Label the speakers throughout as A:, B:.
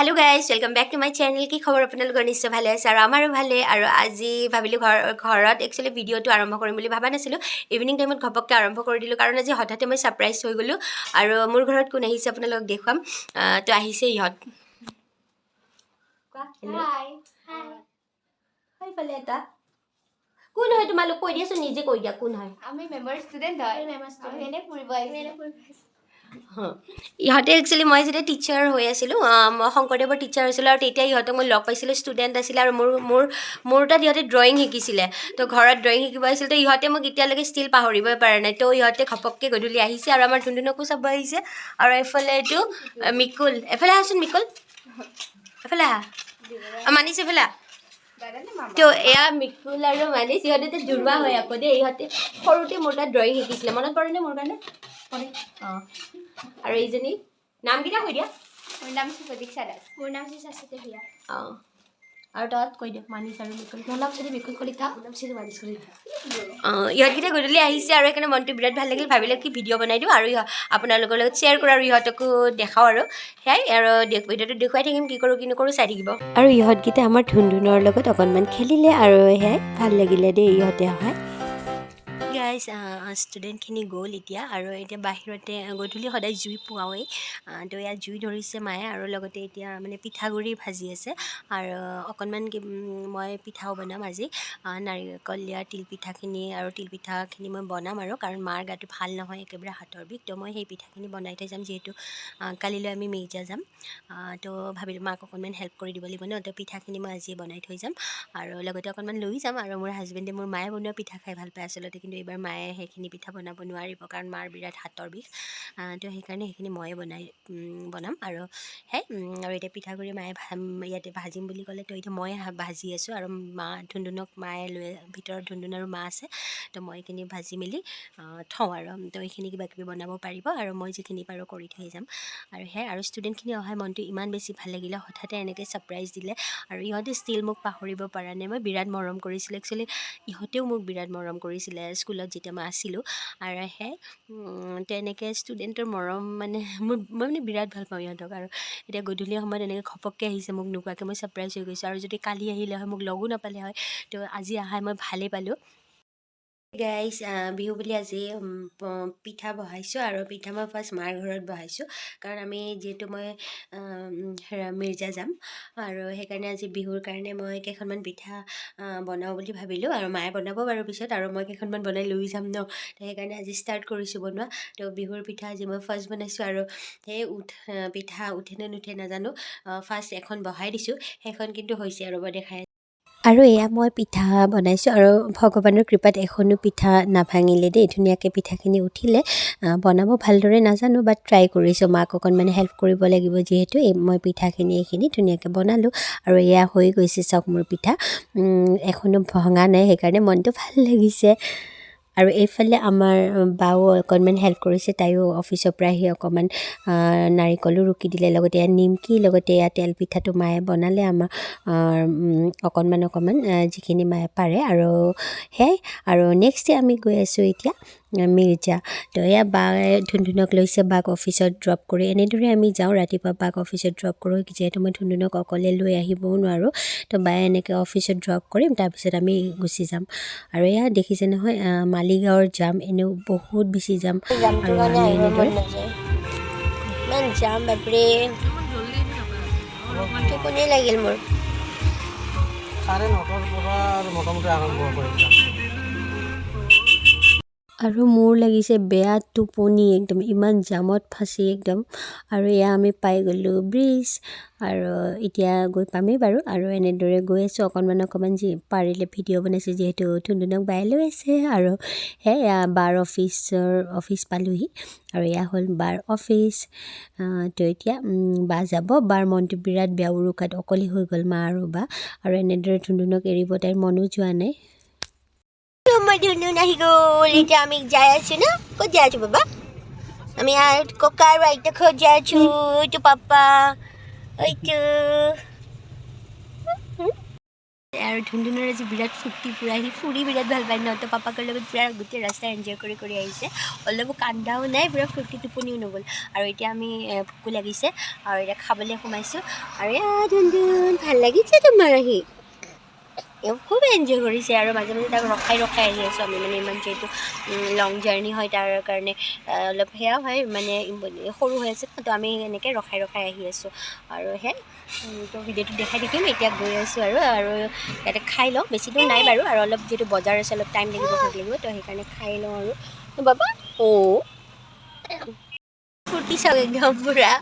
A: Hello guys, welcome back to my channel. কি খবৰ আপোনালোকৰ? নিশ্চয় ভালে আছে আৰু আমাৰো ভালে। আৰু আজি ভাবিলোঁ ঘৰত একচুৱেলি ভিডিঅ'টো আৰম্ভ কৰিম বুলি ভবা নাছিলোঁ। ইভিনিং টাইমত ঘপককৈ আৰম্ভ কৰি দিলোঁ, কাৰণ আজি হঠাতে মই ছাৰপ্ৰাইজ হৈ গ'লোঁ। আৰু মোৰ ঘৰত কোন আহিছে আপোনালোকক দেখুৱাম। তো আহিছে ইহঁত। কোৱা, hello।
B: হাই হাই।
A: সেইফালে এটা কোন হয় তোমালোক কৈ দিয়াচোন, নিজে কৈ দিয়া কোন হয়।
B: আমি মেমৰ ষ্টুডেণ্ট হয়। আমি এনে ফুৰিব আহিছিলোঁ।
A: ইহঁতে একচুৱেলি মই যেতিয়া টিচাৰ হৈ আছিলোঁ, মই শংকৰদেৱৰ টিচাৰ হৈছিলোঁ আৰু তেতিয়া ইহঁতক মই লগ পাইছিলোঁ। ষ্টুডেণ্ট আছিলে আৰু মোৰ মোৰ মোৰ তাত ইহঁতে ড্ৰয়িং শিকিছিলে। তো ঘৰত ড্ৰয়িং শিকিব আহিছিল। তো ইহঁতে মোক এতিয়ালৈকে ষ্টিল পাহৰিবই পৰা নাই। তো ইহঁতে ঘপককৈ গধূলি আহিছে আৰু আমাৰ ধুনধুনকো চাব আহিছে। আৰু এইফালে এইটো মিকুল, এফালে আহাচোন মিকুল, এফালে আহা। মানিছ, এফালে আহ।
B: দাদা নে মামা?
A: তো এয়া মিকুল আৰু মানিছ, ইহঁতে জোৰোৱা হয় আকৌ দেই। ইহঁতে সৰুতে মোৰ তাত ড্ৰয়িং শিকিছিলে। মনত পৰেনে মোৰ কাৰণে? অঁ, আৰু এইজনী, নামকেইটা কৈ দিয়া।
B: মোৰ নাম সুপ্ৰতীক্ষা দাস। মোৰ নাম শ্ৰী শাশ্বতী ভূঞা।
A: অঁ, আৰু তহঁত কৈ দিয়া, মানিছ আৰু মিকুল।
C: মোৰ নাম শ্ৰী বিকুল কলিতা। মোৰ নাম শ্ৰী মানিছ কলিতা।
A: অঁ, ইহঁতকেইটা গধূলি আহিছে আৰু সেইকাৰণে মনটো বিৰাট ভাল লাগিল। ভাবিলোঁ কি ভিডিঅ' বনাই দিওঁ আৰু আপোনালোকৰ লগত শ্বেয়াৰ কৰোঁ আৰু ইহঁতকো দেখাওঁ। আৰু সেয়াই আৰু ভিডিঅ'টো দেখুৱাই থাকিম, কি কৰোঁ কি নকৰোঁ চাই থাকিব। আৰু ইহঁতকেইটা আমাৰ ধুনধুনৰ লগত অকণমান খেলিলে আৰু সেয়াই ভাল লাগিলে দেই ইহঁতে অহাই। গাইজ, ষ্টুডেণ্টখিনি গ'ল এতিয়া আৰু এতিয়া বাহিৰতে গধূলি সদায় জুই পুৱাওৱেই। তো ইয়াত জুই ধৰিছে মায়ে আৰু লগতে এতিয়া মানে পিঠাগুড়ি ভাজি আছে আৰু অকণমান মই পিঠাও বনাম আজি। নাৰিকল দিয়া তিলপিঠাখিনি আৰু তিলপিঠাখিনি মই বনাম আৰু কাৰণ মাৰ গাটো ভাল নহয় একেবাৰে, হাতৰ বিষ। তো মই সেই পিঠাখিনি বনাই থৈ যাম, যিহেতু কালিলৈ আমি মিৰ্জা যাম। তো ভাবিলোঁ মাক অকণমান হেল্প কৰি দিব লাগিব ন। তো পিঠাখিনি মই আজিয়ে বনাই থৈ যাম আৰু লগতে অকণমান লৈ যাম। আৰু মোৰ হাজবেণ্ডে মোৰ মায়ে বনোৱা পিঠা খাই ভাল পায় আচলতে, কিন্তু এইবাৰ মায়ে সেইখিনি পিঠা বনাব নোৱাৰিব, কাৰণ মাৰ বিৰাট হাতৰ বিষ। তো সেইকাৰণে সেইখিনি ময়ে বনাম। আৰু সেই আৰু এতিয়া পিঠাগুড়ি মায়ে ইয়াতে ভাজিম বুলি ক'লে। তো এতিয়া মই ভাজি আছোঁ আৰু মা ধুনধুনক মায়ে লৈ ভিতৰত ধুনধুন আৰু মা আছে। তো মই এইখিনি ভাজি মেলি থওঁ আৰু তো এইখিনি কিবা কিবি বনাব পাৰিব আৰু মই যিখিনি পাৰোঁ কৰি থৈ যাম। আৰু সেয়াই, আৰু ষ্টুডেণ্টখিনি অহাই মনটো ইমান বেছি ভাল লাগিলে। হঠাতে এনেকৈ ছাৰপ্ৰাইজ দিলে আৰু ইহঁতে ষ্টিল মোক পাহৰিব পৰা নাই। মই বিৰাট মৰম কৰিছিলোঁ একচুৱেলি, ইহঁতেও মোক বিৰাট মৰম কৰিছিলে স্কুলত যেতিয়া মই আছিলোঁ। আৰু সেয়াই, তেনেকৈ ষ্টুডেণ্টৰ মৰম মানে মই মানে বিৰাট ভাল পাওঁ ইহঁতক। আৰু এতিয়া গধূলি সময়ত এনেকৈ ঘপককৈ আহিছে মোক নোকোৱাকৈ, মই ছাৰপ্ৰাইজ হৈ গৈছোঁ। আৰু যদি কালি আহিলে হয়, মোক লগো নাপালে হয়। তো আজি অহাই মই ভালেই পালোঁ। গাইজ, বিহু বুলি আজি পিঠা বহাইছোঁ আৰু পিঠা মই ফাৰ্ষ্ট মাৰ ঘৰত বহাইছোঁ, কাৰণ আমি যিহেতু মই মিৰ্জা যাম আৰু সেইকাৰণে আজি বিহুৰ কাৰণে মই কেইখনমান পিঠা বনাওঁ বুলি ভাবিলোঁ। আৰু মায়ে বনাব বাৰু পিছত, আৰু মই কেইখনমান বনাই লৈ যাম ন। তো সেইকাৰণে আজি ষ্টাৰ্ট কৰিছোঁ বনোৱা। তো বিহুৰ পিঠা আজি মই ফাৰ্ষ্ট বনাইছোঁ আৰু সেই পিঠা উঠে নে নুঠে নাজানো। ফাৰ্ষ্ট এখন বহাই দিছোঁ, সেইখন কিন্তু হৈছে আৰু মই দেখাই। আৰু এয়া মই পিঠা বনাইছোঁ আৰু ভগৱানৰ কৃপাত এখনো পিঠা নাভাঙিলে দেই, ধুনীয়াকৈ পিঠাখিনি উঠিলে। বনাব ভালদৰে নাজানো, বাট ট্ৰাই কৰিছোঁ। মাক অকণমান হেল্প কৰিব লাগিব যিহেতু। এই মই পিঠাখিনি এইখিনি ধুনীয়াকৈ বনালোঁ আৰু এয়া হৈ গৈছে চাওক মোৰ পিঠা। এখনো ভঙা নাই, সেইকাৰণে মনটো ভাল লাগিছে। আৰু এইফালে আমাৰ বাও অকণমান হেল্প কৰিছে। তাইও অফিচৰ পৰা আহি অকণমান নাৰিকলো ৰুকি দিলে, লগতে ইয়াত নিমকি, লগতে এয়া তেল পিঠাটো মায়ে বনালে আমাৰ অকণমান অকণমান যিখিনি মায়ে পাৰে। আৰু সেয়াই, আৰু নেক্সট ডে আমি গৈ আছোঁ এতিয়া মিৰ্জা। তো এয়া বায়ে ধুনধুনক লৈছে, বাক অফিচত ড্ৰপ কৰি। এনেদৰে আমি যাওঁ, ৰাতিপুৱা বাক অফিচত ড্ৰপ কৰোঁ, যিহেতু মই ধুনধুনক অকলে লৈ আহিবও নোৱাৰোঁ। তো বায়ে এনেকৈ অফিচত ড্ৰপ কৰিম, তাৰপিছত আমি গুচি যাম। আৰু এয়া দেখিছে নহয়, মালিগাঁৱৰ জাম, এনেও বহুত বেছি জাম।
C: জামটোৰ
A: আৰু
C: কাৰণে
A: আমি
C: আহিব মন
A: এনেদৰে
C: নাযায়। ইমান জাম, বাপৰে, টোপনি লাগিল মোৰ।
D: 9:30ৰ পৰা আৰু মোটামুটি আৰম্ভ কৰিম।
A: আৰু মোৰ লাগিছে বেয়া টোপনি একদম, ইমান জামত ফাঁচি একদম। আৰু এয়া আমি পাই গ'লোঁ ব্ৰিজ আৰু এতিয়া গৈ পামেই বাৰু। আৰু এনেদৰে গৈ আছোঁ, অকণমান অকণমান যি পাৰিলে ভিডিঅ' বনাইছোঁ, যিহেতু ধুনধুনক বায়ে লৈ আছে। আৰু সেয়া বাৰ অফিচ পালোহি আৰু এয়া হ'ল বাৰ অফিচ। তো এতিয়া বা যাব। বাৰ মনটো বিৰাট বেয়া, উৰুকাত অকলে হৈ গ'ল মা আৰু বা। আৰু এনেদৰে ধুনধুনক এৰিব তাইৰ মনো যোৱা নাই।
C: আমাৰ ধুনুন আহি গ'ল। এতিয়া আমি যাই আছো ন? ক'ত যাই আছো বাবা? আমি আৰু ককা আৰু আইতাক ঘৰত যাই আছো। এইটো পাপা, এইটো
A: আৰু ধুনধুনৰ আজি বিৰাট ফূৰ্তি, পূৰা সি ফুৰি বিৰাট ভাল পায় ন। তো পাপাকৰ লগত পূৰা গোটেই ৰাস্তা এনজয় কৰি কৰি আহিছে, অলপো কান্দাও নাই, পূৰা ফূৰ্তি, টোপনিও নগ'ল। আৰু এতিয়া আমি ভোকো লাগিছে আৰু এতিয়া খাবলৈ সোমাইছোঁ। আৰু এয়া ধুনধুন, ভাল লাগিছে তোমাৰ আহি? এওঁ খুব এনজয় কৰিছে। আৰু মাজে মাজে তাক ৰখাই ৰখাই আহি আছোঁ আমি, মানে ইমান যিহেতু লং জাৰ্ণি হয়, তাৰ কাৰণে অলপ সেয়াও হয়, মানে সৰু হৈ আছে, তো আমি এনেকৈ ৰখাই ৰখাই আহি আছোঁ। আৰু সেয়াই, তো ভিডিঅ'টো দেখাই থাকিম। এতিয়া গৈ আছোঁ আৰু আৰু ইয়াতে খাই লওঁ, বেছি দূৰ নাই বাৰু। আৰু অলপ যিহেতু বজাৰ আছে, অলপ টাইম লাগিব, ভোক লাগিব, তো সেইকাৰণে খাই লওঁ। আৰু বাবা, অ' ফূৰ্তি চাওক একদম, পূৰা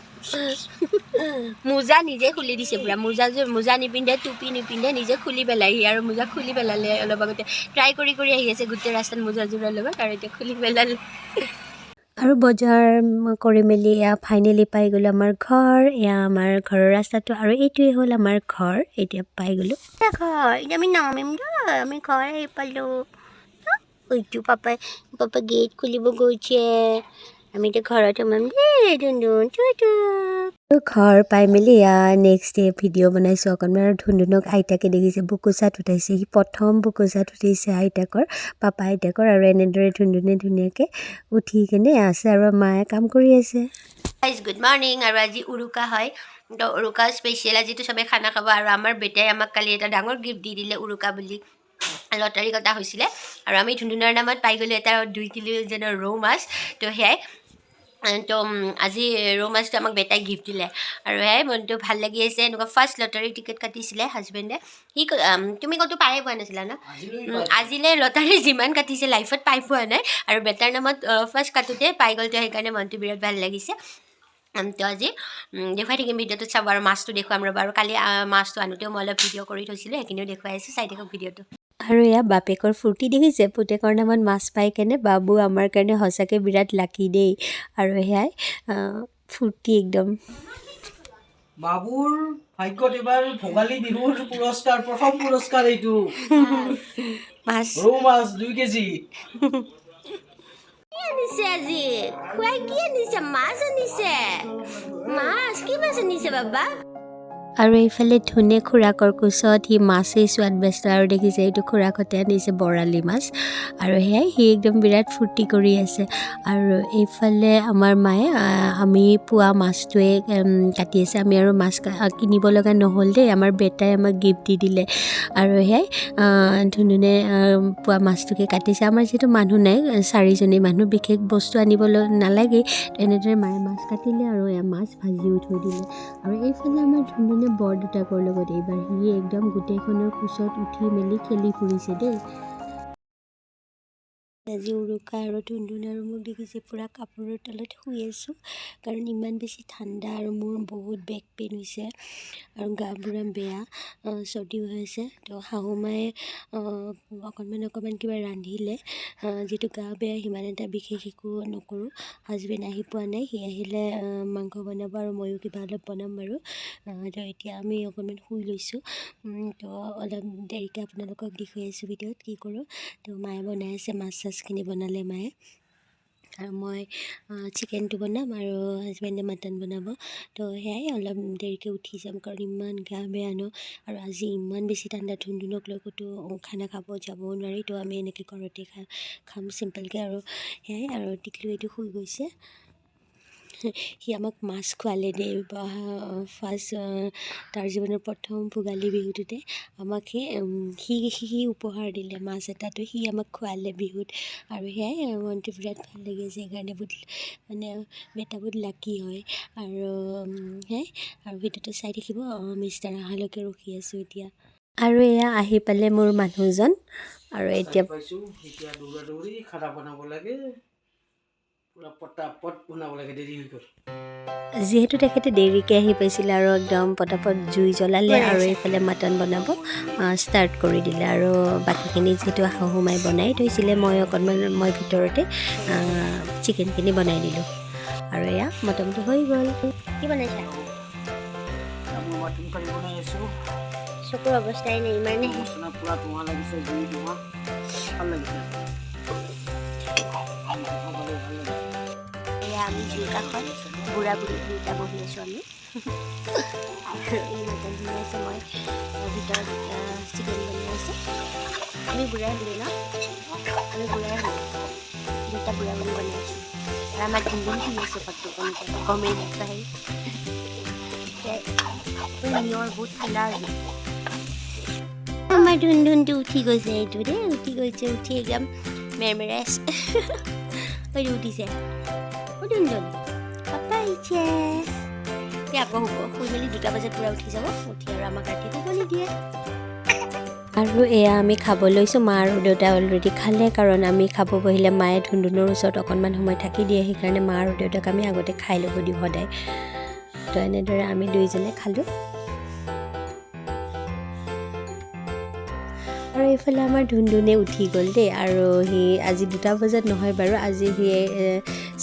A: মোজা নিজে খুলি দিছে। পূৰা মোজাযোৰ, মোজা নিপিন্ধে, টুপি নিপিন্ধে, নিজে খুলি পেলাইহি। আৰু মোজা খুলি পেলালে অলপ আগতে, ট্ৰাই কৰি কৰি আহি আছে গোটেই ৰাস্তাত মোজাযোৰৰ লগত, আৰু এতিয়া খুলি পেলালে। আৰু বজাৰ কৰি মেলি এয়া ফাইনেলি পাই গ'লোঁ আমাৰ ঘৰ। এয়া আমাৰ ঘৰৰ ৰাস্তাটো আৰু এইটোৱে হ'ল আমাৰ ঘৰ। এতিয়া পাই গ'লোঁ ঘৰ, এতিয়া আমি নামিম। আমি ঘৰ আহি পালোঁ। এইটো পাপাই, পাপা গেট খুলিব গৈছে। আমি এতিয়া ঘৰত সোমাম দেই। ধুনধুন টুটু। ঘৰ পাই মেলি এয়া নেক্সট ডে ভিডিঅ' বনাইছোঁ অকণমান। আৰু ধুনধুনক আইতাকে দেখিছে বোকোচাত উঠাইছে। সি প্ৰথম বোকোচাত উঠিছে আইতাকৰ, পাপা আইতাকৰ। আৰু এনেদৰে ধুনধুনে ধুনীয়াকৈ উঠি কেনে আছে আৰু মায়ে কাম কৰি আছে। Guys, good morning. আৰু আজি উৰুকা হয়, তো উৰুকা স্পেচিয়েল আজিতো চবেই খানা খাব। আৰু আমাৰ বেটাই আমাক কালি এটা ডাঙৰ গিফ্ট দি দিলে। উৰুকা বুলি লটাৰী কটা হৈছিলে আৰু আমি ধুনধুনৰ নামত পাই গ'লোঁ এটা 2 কিলো যেনৰ ৰৌ মাছ। তো সেয়াই, তো আজি ৰৌ মাছটো আমাক বেটাই গিফ্ট দিলে আৰু সেয়াই মনটো ভাল লাগি আছে। এনেকুৱা ফাৰ্ষ্ট লটাৰী টিকেট কাটিছিলে হাজবেণ্ডে। সি তুমি ক'তো পায়ে পোৱা নাছিলা ন? আজিলৈ লটাৰী যিমান কাটিছে, লাইফত পাই পোৱা নাই। আৰু বেটাৰ নামত ফাৰ্ষ্ট কাটোতে পাই গ'ল, তো সেইকাৰণে মনটো বিৰাট ভাল লাগিছে। তো আজি দেখুৱাই থাকিম ভিডিঅ'টোত, চাব। আৰু মাছটো দেখুৱাম ৰ'বা। আৰু কালি মাছটো আনোতেও মই অলপ ভিডিঅ' কৰি থৈছিলোঁ, সেইখিনিও দেখুৱাই আছোঁ, চাই থাকক ভিডিঅ'টো। আৰু এয়া বাপেকৰ ফূৰ্তি দেখিছে, পুতেকৰ নামত মাছ পাই কেনে। বাবু আমাৰ কাৰণে সঁচাকৈ বিৰাট লাকি দেই। আৰু সেয়াই ফূৰ্তি একদম।
D: বাবুৰ ভাগ্যত এইবাৰ ভোগালী বিহুৰ পুৰস্কাৰ, প্ৰথম পুৰস্কাৰ এইটো।
A: মাছ।
D: ৰৌ মাছ 2 কেজি।
A: কি আনিছে আজি খুৱাই? কি আনিছে? মাছ আনিছে। মাছ, কি মাছ আনিছে বাবা? আৰু এইফালে ধুনে খুৰাকৰ কোচত সি মাছেই চোৱাত ব্যস্ত। আৰু দেখিছে, এইটো খুৰাকহঁতে আনিছে বৰালি মাছ। আৰু সেয়াই সি একদম বিৰাট ফূৰ্তি কৰি আছে। আৰু এইফালে আমাৰ মায়ে আমি পোৱা মাছটোৱে কাটি আছে। আমি আৰু মাছ কিনিব লগা নহ'ল দেই, আমাৰ বেটাই আমাক গিফ্ট দি দিলে। আৰু সেয়াই ধুনুনে পোৱা মাছটোকে কাটিছে। আমাৰ যিহেতু মানুহ নাই, চাৰিজনী মানুহ, বিশেষ বস্তু আনিবলৈ নালাগেই। এনেদৰে মায়ে মাছ কাটিলে আৰু এয়া মাছ ভাজিও থৈ দিলে। আৰু এইফালে আমাৰ ধুনুনে বৰদেউতাকৰ লগত এইবাৰ সি একদম গোটেইখনৰ কোচত উঠি মেলি খেলি ফুৰিছে দেই। আজি উৰুকা আৰু ধুনধুন আৰু মোক দেখিছে, পূৰা কাপোৰৰ তলত শুই আছোঁ, কাৰণ ইমান বেছি ঠাণ্ডা আৰু মোৰ বহুত বেক পেইন হৈছে আৰু গা পূৰা বেয়া, চৰ্দিও হৈ আছে। তো শাহু মায়ে অকণমান অকণমান কিবা ৰান্ধিলে। যিহেতু গা বেয়া, সিমান এটা বিশেষ একো নকৰোঁ। হাজবেণ্ড আহি পোৱা নাই, সি আহিলে মাংস বনাব আৰু ময়ো কিবা অলপ বনাম বাৰু। তো এতিয়া আমি অকণমান শুই লৈছোঁ। তো অলপ দেৰিকৈ আপোনালোকক দেখুৱাই আছোঁ ভিডিঅ'ত কি কৰোঁ। তো মায়ে বনাই আছে, মাছ চাছখিনি বনালে মায়ে আৰু মই চিকেনটো বনাম আৰু হাজবেণ্ডে মাটন বনাব। তো সেয়াই, অলপ দেৰিকৈ উঠি যাম, কাৰণ ইমান গা বেয়া ন। আৰু আজি ইমান বেছি ঠাণ্ডা, ধুনধুনক লৈ ক'তো খানা খাব যাবও নোৱাৰি। তো আমি এনেকৈ ঘৰতে খাম চিম্পলকৈ। আৰু সেয়াই, আৰু টিকলু এইটো শুই গৈছে। সি আমাক মাছ খোৱালে দেই। ফাৰ্ষ্ট তাৰ জীৱনৰ প্ৰথম ভোগালী বিহুটোতে আমাক সি সি সি উপহাৰ দিলে মাছ এটাটো, সি আমাক খোৱালে বিহুত। আৰু সেয়াই, মনটো বিৰাট ভাল লাগি আছে। সেইকাৰণে বহুত মানে বেটা বহুত লাকি হয়। আৰু সেয়াই, আৰু ভিডিঅ'টো চাই থাকিব। মিষ্টাৰ অহালৈকে ৰখি আছোঁ এতিয়া। আৰু এয়া আহি পালে মোৰ মানুহজন। আৰু এতিয়া
D: পাইছোঁ, এতিয়া দৌৰা দৌৰি খানা বনাব লাগে, পূৰা পটাপট বনাব লাগে, দেৰি হৈ গ'ল।
A: যিহেতু তেখেতে দেৰিকৈ আহি পাইছিলে, আৰু একদম পটাপট জুই জ্বলালে আৰু এইফালে মাটন বনাব ষ্টাৰ্ট কৰি দিলে। আৰু বাকীখিনি যিহেতু শাহু মায়ে বনাই থৈছিলে, মই অকণমান মই ভিতৰতে চিকেনখিনি বনাই দিলোঁ। আৰু এয়া মোটামুটি হৈ গ'ল। কি বনাইছা?
D: মই মাটন কাৰী বনাই আছোঁ।
A: চকুৰ অৱস্থাই নাই, ইমানেই।
D: মছলা পূৰা ধোঁৱা লাগিছে, জুই ধোঁৱা, ভাল লাগিছে, খাবলৈ ভাল লাগিছে।
A: এয়া আমি জুইৰ কাষত বুঢ়া বুঢ়ী দুয়োটা বহি আছোঁ আমি। আৰু এই মটন বনাই আছে, মই ভিতৰত চিকেন বনাই আছোঁ। আমি বুঢ়াই হ'লো ন? আমি বুঢ়াই হ'লো। দুটা বুঢ়া মানুহ বনাই আছোঁ আৰু আমাৰ ধুনধুন শুই আছে। পাতটো গমেই নাপায়। নিয়ৰ, বহুত ঠাণ্ডা আজি।
C: আমাৰ ধুনধুনটো উঠি গৈছে। এইটো দেই, উঠি গৈছে। উঠি একদম মেৰমেৰাই আছে। ঐ, উঠিছে। অ' ধুনধুন, পাপা আহিছে।
A: এতিয়া আকৌ শুব। শুই মেলি 2টা বজাত পূৰা উঠি যাব। উঠি আৰু আমাক ৰাতি শুব নিদিয়ে।
C: আৰু এয়া আমি খাব লৈছোঁ। মা আৰু দেউতাই অলৰেডি খালে, কাৰণ আমি খাব বহিলে মায়ে ধুনধুনৰ ওচৰত অকণমান সময় থাকি দিয়ে। সেইকাৰণে মা আৰু দেউতাক আমি আগতে খাই ল'ব দিওঁ সদায়। তো এনেদৰে আমি দুইজনে খালোঁ। আৰু এইফালে আমাৰ ধুনধুনে উঠি গ'ল দেই। আৰু সি আজি 2টা বজাত নহয় বাৰু, আজি সি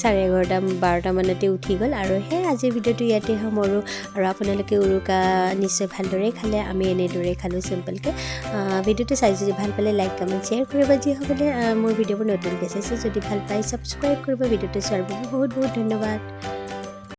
C: 11:30, 12টামানতে উঠি গ'ল। আৰু সেই আজিৰ ভিডিঅ'টো ইয়াতে সামৰোঁ। আৰু আপোনালোকে উৰুকা নিশ্চয় ভালদৰেই খালে। আমি এনেদৰেই খালোঁ চিম্পলকৈ। ভিডিঅ'টো চাই যদি ভাল পালে লাইক, কমেণ্ট, শ্বেয়াৰ কৰিব। যিসকলে মোৰ ভিডিঅ'বোৰ নতুনকৈ চাইছে, যদি ভাল পায় ছাবস্ক্ৰাইব কৰিব। ভিডিঅ'টো চোৱাৰ বাবে বহুত বহুত ধন্যবাদ।